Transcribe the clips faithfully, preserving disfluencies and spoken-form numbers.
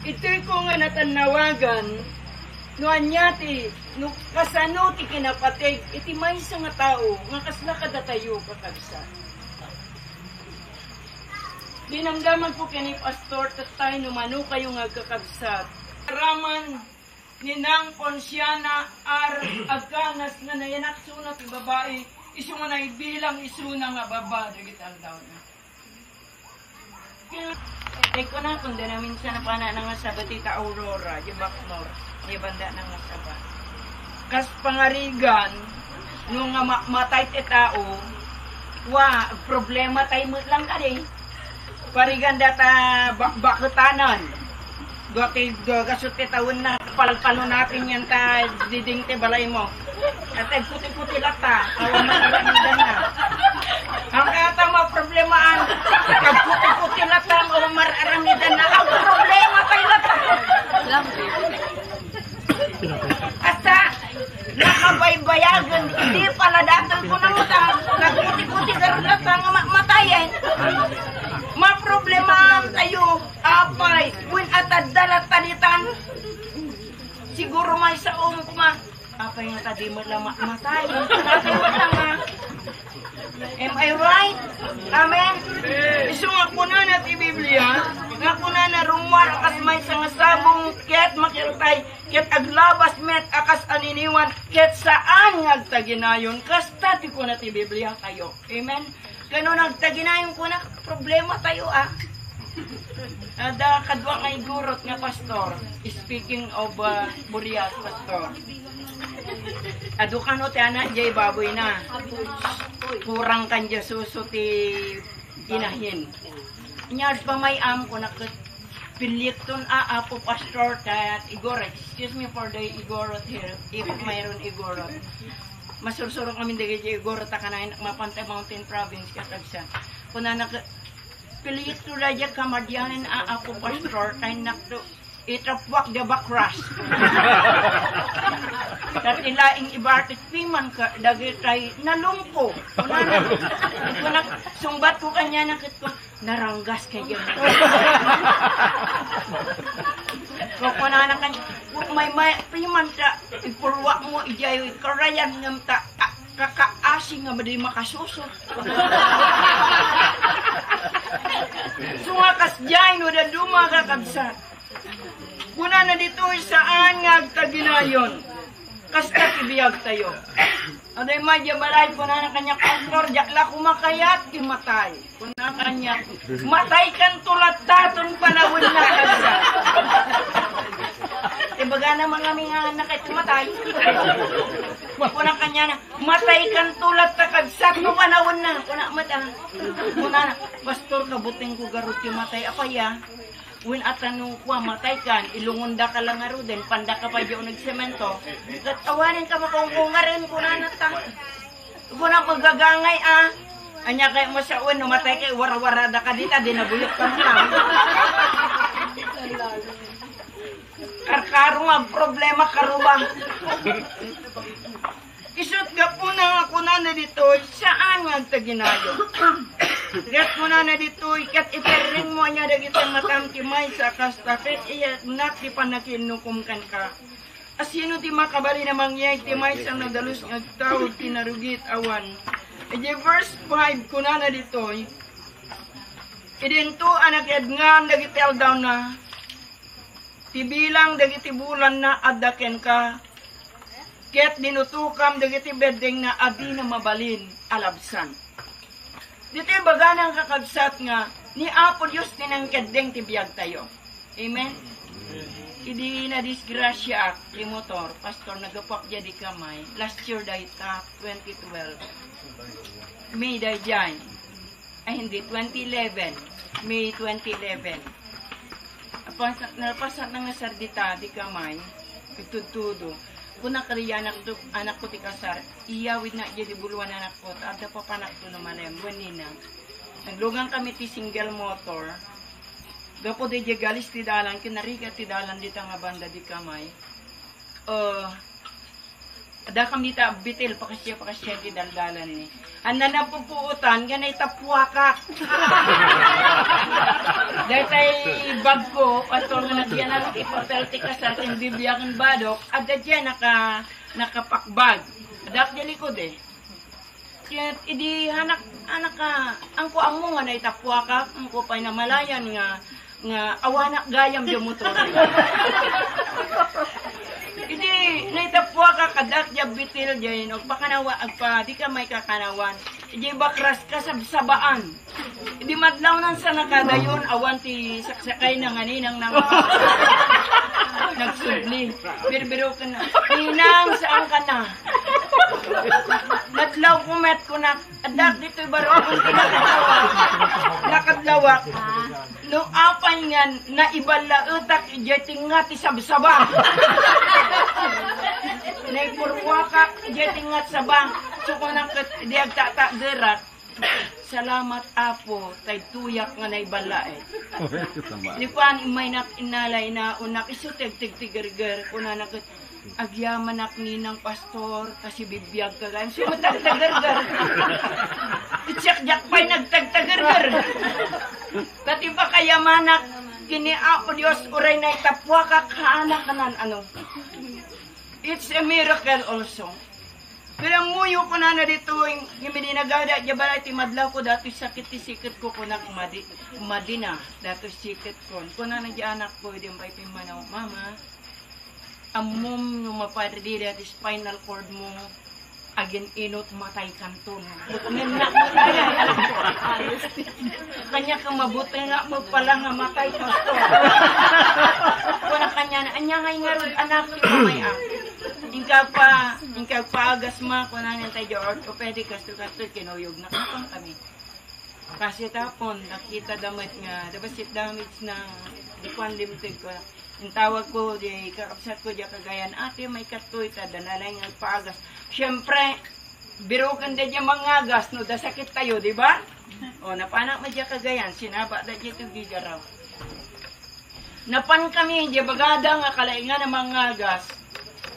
Itoy ko nga natannawagan, no ania ti, no kasano ti kinapateg iti maysa nga tao nga kasla kadatayo, kakabsat. Dinamdamag ko ken ni Pastor, tattay no mano kayo nga agkakabsat. Raman ni Nang Ponciana R. Agkanas nga nayanak suna ti babai, isu nga naibilang isuna nga baba dagiti aldawna. Kaya, eh, kuna, kung di namin siya napana na nga sabat ita Aurora, di Bacnor, di banda na nga sabat. Kas pangarigan, no nga ma-, matay ti tao, wa, problema tayo mo lang kadi. Parigan data ba-, baketanan. Dua ti, dua gasut ti taon na, palpalo natin yan ta diding ti balay mo. At agputi-puti lata, awan mararamidan na. Ang kata mo problemaan, agputi-puti lata, awan mararamidan na. Ang problema kay lata. Asa, nakabaybayagan, hindi pala datoy ko na mo ta, nagputi-puti garud lata nga ma-, matayen. Maproblemaan tayo, apay, when atadda lata ditan. Siguro may saom kuma. Apay nga ta di met la ma-, matay. Apay nga ta nga. Am I right? Amen? Isu nga kunana ti Biblia, nga kunana rummuar a kas maysa nga sabong, ket makirtay, ket aglabas met a kas aniniwan, ket saan nga agtaginayon. Kasta ti kuna ti Biblia tayo. Amen? Kano nagtaginayon kuna, problema tayo, ah. Ada kadua nga igurot nga pastor. Speaking of, ah, Burias, pastor. Adu kano ti anak jay baboy na. Kurang kan Jesuso ti inahin. Nya, pamay-am ko na ket pilieton a Apo Pastor, ket igurot. Excuse me for the igurot here, if mayroon igurot. Masursuro kami dagiti igurot a kanayon, mapantay Mountain Province, kakabsat. Kunana ket, pilieto da diay kamadianan a Apo Pastor, tayo nakto. Itapuak da bakras. Dati laing ibartit piman ka, dagitay nalungko. Kunana, kuna, sungbat ko kanya na ket ko, naranggas kay diyan. Ko, kunana kanya, may, may, piman ta, ipurwa mo, ijay, karayan ngam ta, a, kakaasi nga madi makasuso. So nga kas diay, no, da duma kakabsat. Kunana ditoy, saan nga agtaginayon. Kasta ti biag tayo. Aday, madya balay, kunana kanya, "Pastor, diak la kumakayat ti matay." Kunana kanya, "Matay kanto latta ton panawen na kanya." Ti bagana man kami nga anak iti matay. Kuna kanya na, "Matay kanto latta kabsat no panawen na." Kuna mata. Kunana, "Pastor, kabuteng ko garud ti matay." Apay a? Wen, ata no kua, matay kan, ilungonda ka lang ngaruden, panda ka pa diay nagsemento. Ket awanen ka makaungkungaren, kunana ta. Kuna magagangay, ah. Anya kay mo sa wen, no matay kay, warawarada ka dita, di nabuyok ka mo lang. Karkaro nga problema, karuba. Isut' gapuna nga kunana ditoy, saan nga agtaginayo. Ket kunana ditoy, ket iperreng mo ania dagiti matam ti maysa a kasta, ket iyatnak ti pannakinukom kenka. A sino ti makabalin a mangyeg ti maysa nga dalus nga agtaud ti narugit? Awan. Idiay verse five, kunana ditoy, idinto a nakiadngan dagiti aldawna, ti bilang dagiti bulanna adda kenka, ket dinutokam dagiti beddengna a dina mabalin a labsan. Ditoy bagana, kakabsat, nga ni Apo Dios ti nangkeddeng ti biagtayo. Amen? Idi nadisgrasiaak ti motor, pastor, naggapuak diay Dicamay. Last year dayta, twenty twelve. May daydiay. Ay, hindi, twenty eleven. May twenty eleven. Napasat, napasat na nga sardita, Dicamay. Itudtudo. Kuna kadi anakto, anakko ti kasar. Iyawidna diay di buluan anakko. Adda papanakto no malem. Wen nina. Naglugan kami ti single motor. Gapu diay galis ti dalan, kinarigat ti dalan dita nga banda Dicamay. Uh, Adda kam dita a Betel, pakasya, pakasya ti daldalan ni. Ania napupuotan, nga naitappuakak. Daytay bagko, pastor nga nagyanan ti papel ti kasar, ken bibiagen badok, adda diay naka-, nakapakbag. Adda diay likod eh. Ket idi anak, anak ka, angko ammo nga naitappuakak, angko pay namalayan nga, nga awanak gayam diay motor. Idi naitappuakak, addak diay Betel diay, no, agpakanawa, agpa, di ka may kakanawan. Idi bakras, kasabsabaan. Idi madlawnan sa nakadayon, awan ti saksakayna nga ninang nang nagsubli. Birbiroken na, "Ninang, saan ka na?" Nadlaw ko met, kunak, "Addak ditoy barokon ti nakadlawak." Nakadlawak. No apay nga naiballaetak idiay tengnga ti sabsaba. Naipurpuakak idiay tengnga ti saba. So, kunak ket idi agtatagderak, "Salamat, Apo, ta ditoyak nga naiballaek." Di kuan, immaynak, innalay, naunnak, isu ti agtegtegerger, kunana ket, "Agyamanak, ninang pastor, kasi bibiag ka gayam." Siya matagtagerger. Siak diak pay nagtagtagerger. Ta ti pakayamanak ken ni Apo Dios, uray naitappuakak, haanna kanan ano. It's a miracle also. Pero ammoyo, kunana ditoy, ngem idi nagada diay balay ti madlawko, datoy sakit ti siketko, kunak, madi, madina, datoy siketkon. Kunana diay anakko, idi pay pimmanaw, "Mama, ammom no mapardida ti spinal cord mo, agin-inut, mataykanton." Butngennak, kaniak a mabutngengak met pala nga matay, pastor. Kunak kaniana, "Ania ngay ngarud, anak, ti pamay-am?" Inka pa, inka paagas ma, kunana, "Tay diay orthopedic, kasto, kasto," kinuyognak, napan kami. Kasi tapon, nakitana met nga, the basket damage na, di kuan, limted ko. Intawag ko, di kakabsat ko, diay Cagayan, "Ate, may katoy, ta danalay nga agpaagas." Siyempre, biroken da diay mangagas, no, da sakit tayo, di ba? O, napanak met diay Cagayan, sinaba da diay to Gigaraw. Napan kami, diay bagada nga kalaingan a mangagas.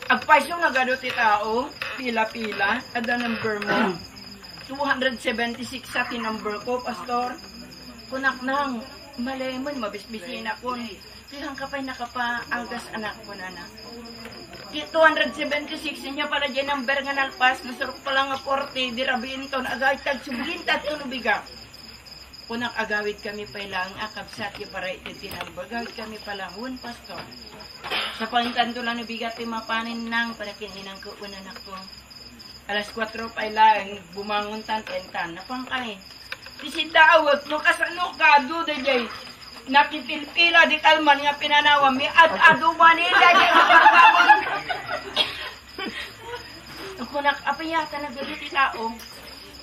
Agpayso nga gadu ti tao, pila-pila, adda number mo. Two hundred seventy-six sa ti number ko, pastor. Kunak, "Nang, malemen, mabisbisinakon." "Ti, haanka pay nakapaagas, anak," kunana. Ti two hundred seventy-six, inya pala diay number nga nalpas, nasurok pala nga forty, di rabiinton, agayta, agsublienta ti nubiga. Kunak, "Agawid kami pay laeng a kabsat, ti para iti tinambag, agawid kami pa laeng." "Wen, pastor." Sa pangintanto la no bigat ti mapanen, nang, panakininang ko, wen, anakko. Alas kuatro pay laeng, bumangon tan, tentan, napan kami. Ti siddaawek, no kasano kadu daydiay nakipilpila di kalman nga pinanawam, mi ad-adu man, eh, daydiay maparbangon. Kunak, "Apay ata nagadu ti tao?"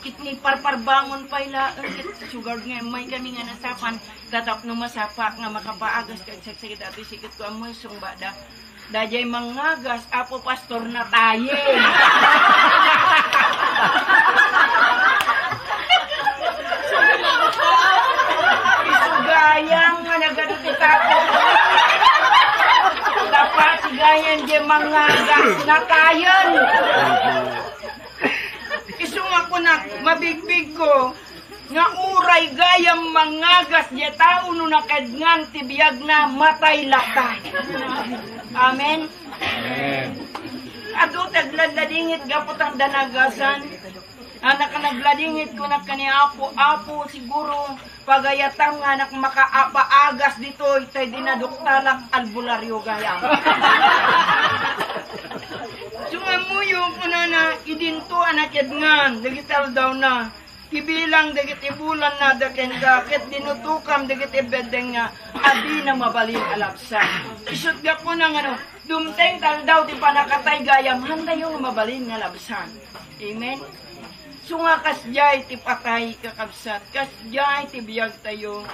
Ket ni parparbangon pay laeng, ket sugad nga immay kami nga nasapan, ta tapno masapaak nga makapaagas ket agsagsakit datoy siketko, ammoy sungbada. Daydiay mangagas, Apo Pastor, natayen. Isu gayam nga nagadu ti tao. Dapat gayam diay mangagas, natayen. Isu nga kunak, mabigbigko nga uray gayam mangagas diay tao no nakadngan ti biagna, matay latta. Amen? Amen. Adu ti agladladingit gapu ta adda nagasan. Anak a nagladingit, kunak ken ni Apo, "Apo, siguro pagayatam nga anak makaapaagas ditoy, tay dinaduktalak albularyo gayam." So, ammoyo, kunana, idinto a nakadngan dagiti aldawna. Ibilang dagiti bulanna da kenka, ket dinutokam dagiti beddengna a dina mabalin a labsan. Isut' gapuna nga no, dumteng ti aldaw ti pannakatay gayam, haantayo nga mabalin nga labsan. Amen? So nga kasdiay ti patay, kakabsat, kasdiay ti biagtayo.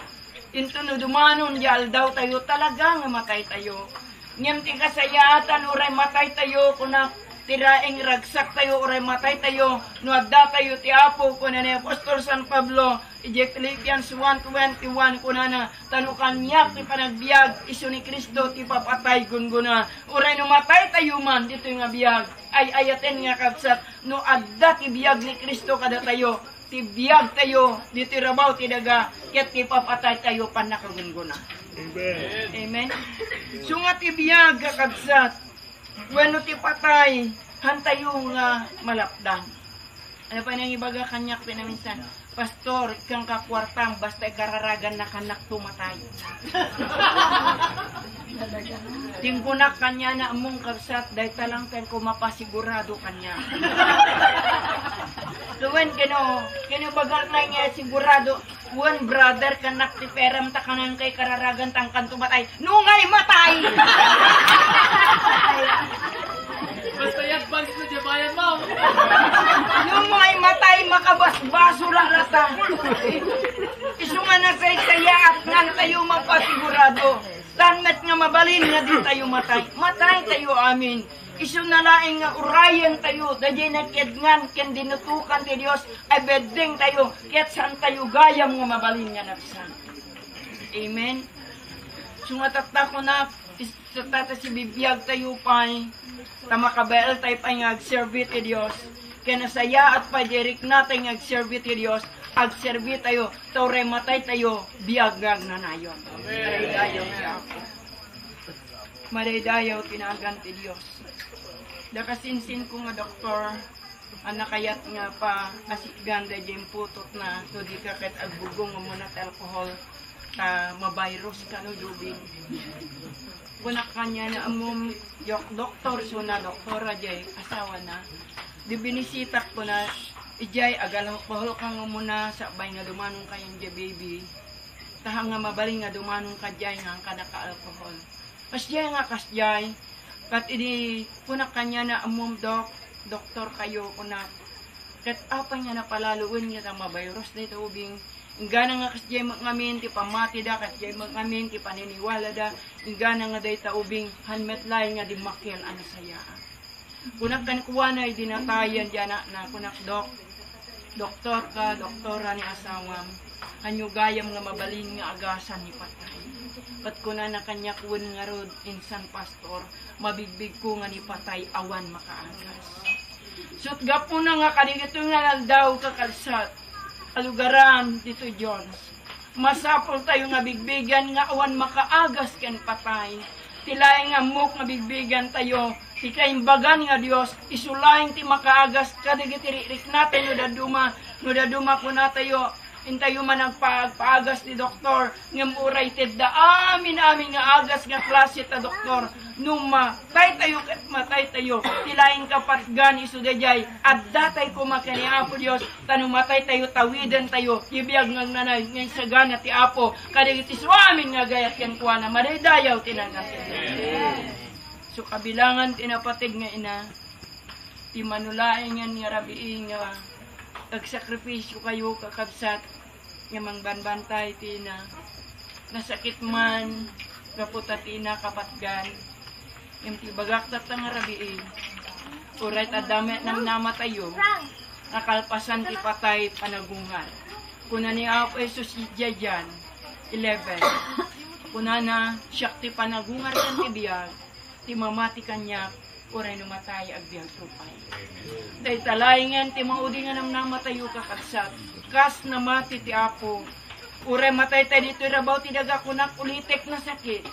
Inton no dumanon diay aldawtayo, talaga nga mataytayo. Ngem ti kasayaatan, uray mataytayo, kunak, ti laeng ragsak tayo, uray matay tayo, no adda tayo ti Apo, kuna ni Apostol San Pablo, idiay Philippians one twenty-one, kunana, "Ta no kaniak ti panagbiag, isu ni Cristo ti ipapatay gunggona." Uray no matay tayo man ditoy nga biag, ay-ayaten nga kabsat, no adda ti biag ni Cristo kadatayo, ti biag tayo ditoy rabaw ti daga, ket ti ipapatay tayo pannakagunggona. Amen. Amen. So nga ti biag, kakabsat, wenno ti patay, hantayo nga malapdan. Ano pa nang ibaga kaniak pinaminsan? "Pastor, ikkan ka kuartam, basta ikararagan na kanak tumatay." Tingkunak kanya na among kabsat, dayta lang ken kumapasigurado kanya. Tuwen keno, keno bagal na niya sigurado, "Wen, brother, kanak ti peram ta kanan kay kararagan tangkan tumatay." Nungay matay! Basta yan, bangs na di bayan mo. Nungay matay, makabasbaso lang rata. Isu nga nasaysayaat nga tayo mapasigurado. Tan met nga mabalin nga di tayo matay. Matay tayo amin. Isu na laeng nga urayen tayo, daydiay nakiadngan ken dinutokan ti Dios, ay beddeng tayo, ket saan tayo gayam nga mabalin nga nagsan. Amen. So nga tatta kunak, is-, tatta ta sibibiag tayo pay, ta makabael tayo pay nga agserbi ti Dios. Ken nasayaat pay di riknatay nga agserbi ti Dios, agserbi tayo, ta uray matay tayo, biag nga agnanayon. Amen. Madaydayaw ti Apo. Madaydayaw ti nagan ti Dios. Dakasinsin ko nga doktor, a nakayat nga paasikgan daydiay imputotna, no di ka ket agbugong umuna ti alcohol, ta mavirus ka no jubing. Kunak kaniana, "Ammom, yok-, doktor," isuna, doktora jay asawana. Di binisitak, kuna, "Ijay, agalkohol ka nga umuna, sakbay nga dumanon ka yan jay, baby. Tahang nga mabalin nga dumanon ka jay nga angka naka-alcohol." Kasjay nga kasjay. Kat idi kunak kaniana, "Ammom, Dok, doktor kayo," kunak. Ket apay nga napalaloen nga ta mavirus dayta ubing. Inggana nga kasjay met ngamin ti pammatida, kasjay met ngamin ti paniniwalada, inggana nga dayta ubing, han met laeng nga dimmakkel a nasayaat. Kunak kenkuana idi natayen ti anakna, kunak, "Dok, doktor ka, doktora ni asawam, hanyo gayam nga mabalin nga agasan ni patay?" Ket kunana kaniak, "Wen ngarud, insan pastor, mabigbigko nga ni patay awan makaagas." Ket gapuna nga kadagitoy nga aldaw, kakabsat, kalugaran ditoy Jones, masapul tayo nga bigbigen nga awan makaagas ken patay. Ti laeng nga ammok nga bigbigen tayo, ti kaimbagan nga Dios, isu laeng ti makaagas kadagiti rikriknatayo no dadduma, no dadduma kunatayo, intayo man agpa-, agpaagas ti doktor, ngem uray tedda amin-amin nga agas nga klase ta doktor, no matay tayo ket matay tayo, ti laeng kapatgan isu daydiay, adda tay koma ken ni Apo Dios, ta no matay tayo, tawiden tayo ti biag nga agnanayon nga insagana ti Apo kadagiti suamin nga agayat kenkuana. Madaydayaw ti nagan ti Dios. So, kabilangan ti napateg nga ina, ti manulaengen nga rabii nga agsakripisyo kayo, kakabsat, nga mangbanbantay ti ina. Nasakit man gapu ta ti ina kapatgan. Ngem ti ibagak tatta nga rabii, uray ta adda met namnamatayo nga kalpasan ti patay, panagungar. Kuna ni Apo Jesus idiay John eleven, kunana, "Siak ti panagungar ken ti biag, ti mamati kaniak, uray no matay, agbiagto pay." Dayta laengen ti maudi nga namnamatayo, kakabsat. Kas namati ti Apo, uray matay tay ditoy rabaw ti daga, kunak, ulitek, nasakit.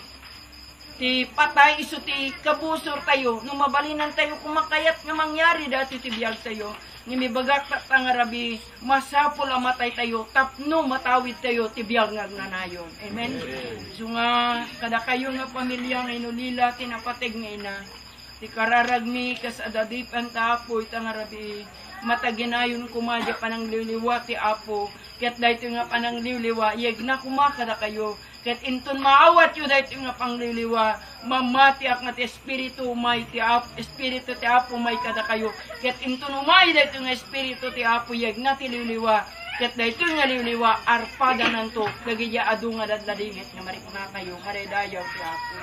Ti patay isu ti kabusor tayo. No mabalinan tayo, kumakayat nga mangyari dati ti biag tayo. Ngem ibagak tatta nga rabii, masapul a matay tayo tapno matawid tayo ti biag nga agnanayon. Amen? Amen. So nga, kadakayo nga pamilya nga inulila ti napateg nga ina, ti kararagmi kas adda dipen ta Apo ita nga rabii, mataginayon koma diay panangliwliwa ti Apo, ket daytoy nga panangliwliwa, yegna koma kadakayo, ket inton maawatyo daytoy nga pangliwliwa, mamatiak nga ti Espiritu umay ti Ap-, Espiritu ti Apo umay kadakayo. Ket inton umay daytoy nga Espiritu ti Apo, yegna ti liwliwa. Ket daytoy nga liwliwa, arpadananto dagiti adu nga ladladingit nga mariknatayo. Madaydayaw ti Apo.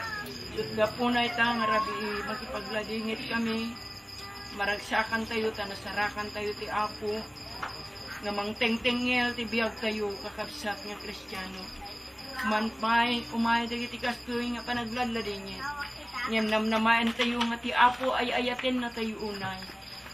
Ket gapuna ita nga rabii, makipagladingit kami. Maragsakantayo ta nasarakantayo ti Apo nga mangtengtengngel ti biagtayo, kakabsat nga Kristiano. Man pay, umay dagiti kastoy nga panagladladingit. Ngem namnamaentayo nga ti Apo ay-ayatennatayo unay.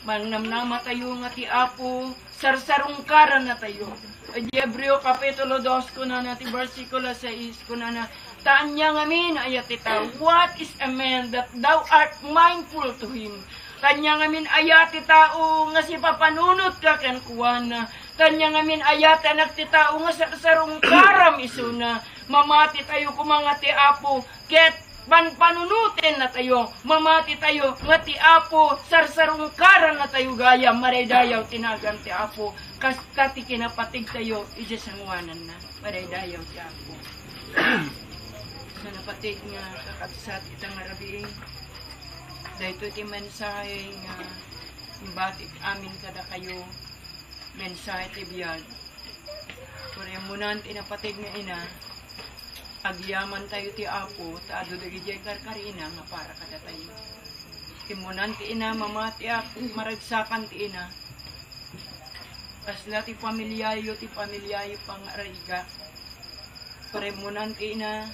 Mangnamnamatayo nga ti Apo sarsarungkarannatayo. Iti Hebreo Kapitulo dos, kunana ti bersikulo sais, kunana, "Ta ania ngamin ayat ti tao, what is a man that thou art mindful to him?" Ta ania ngamin ayat ti tao nga sipapanunotka kenkuana. Ta ania ngamin ayat ti anak ti tao nga sarsarungkaram isuna. Mamati tayo koma nga ti Apo ket panpanunotennatayo. Mamati tayo nga ti Apo sarsarungkarannatayo gayam. Madaydayaw ti nagan ti Apo. Kasta ti kinapatigtayo iti sanguananna. Madaydayaw ti Apo. Sa napatig nga kakabsat ita nga rabii, daytoy ti mensahe nga imbatik amin kadakayo, mensahe ti biag. Pero immunan ti napatig nga ina, agyamantayo ti Apo, ta adu dagiti karkarina nga para kadatayo. Immunan ti ina, mamatiak, maragsakan ti ina. Kasla ti pamiliayo, ti pamiliayo pangarayga. Pero immunan ti ina,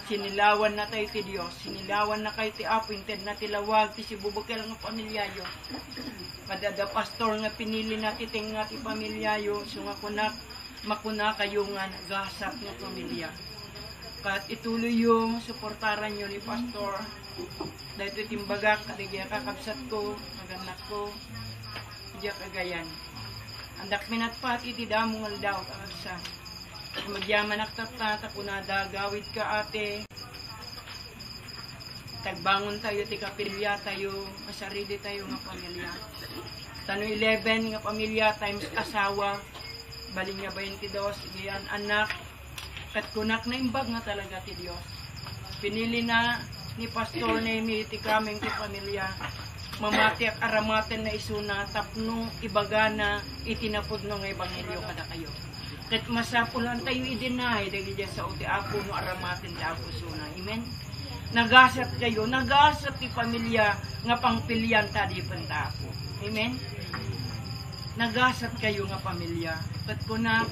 sinilawannatayo ti Dios, sinilawannakayo ti Apo, intedna ti lawag ti sibubukel nga pamiliayo. Kada da pastor nga pinilina ti tengnga ti pamiliayo, isu nga kunak, makunakayo nga nagasat nga pamilia. Ket ituloyyo, suportaranyo ni pastor. Daytoy ti imbagak kadagiti kakabsatko, agannakko, diak agayan. Andak minatpat iti damo nga aldaw, kakabsat. Magyamanak tatta, ta kunada, "Gawidka, ate. Tagbangontayo ti kapiliatayo, nga sariditayo nga pamilia." Ta no eleven nga pamilia times asawa, bali nga twenty-dos, idiay anak. Ket kunak, naimbag nga talaga ti Dios. Pinilina ni Pastor Nemi ti kameng ti pamilia. Mamatiak aramatenna isuna tapno ibagana iti napudno nga ebanghelio kadakayo. Ket masapulantayo idinay dagiti sao ti Apo no aramaten ti Apo isuna. Amen? Nagasatkayo, nagasat ti pamilia nga pangpilianta adipen ti Apo. Amen? Nagasatkayo nga pamilia. Ket kuna,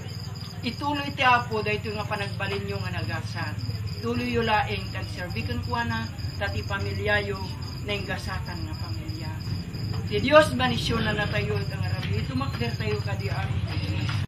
ituloy ti Apo daytoy nga panagbalinyo nga nagasat. Tuloyyo laeng ti agserbi kenkuana, ta ti pamiliayo naingasatan nga pamilia. Ti Dios, bendisionannatayo ita nga rabii. Tumakdertayo kadi amin.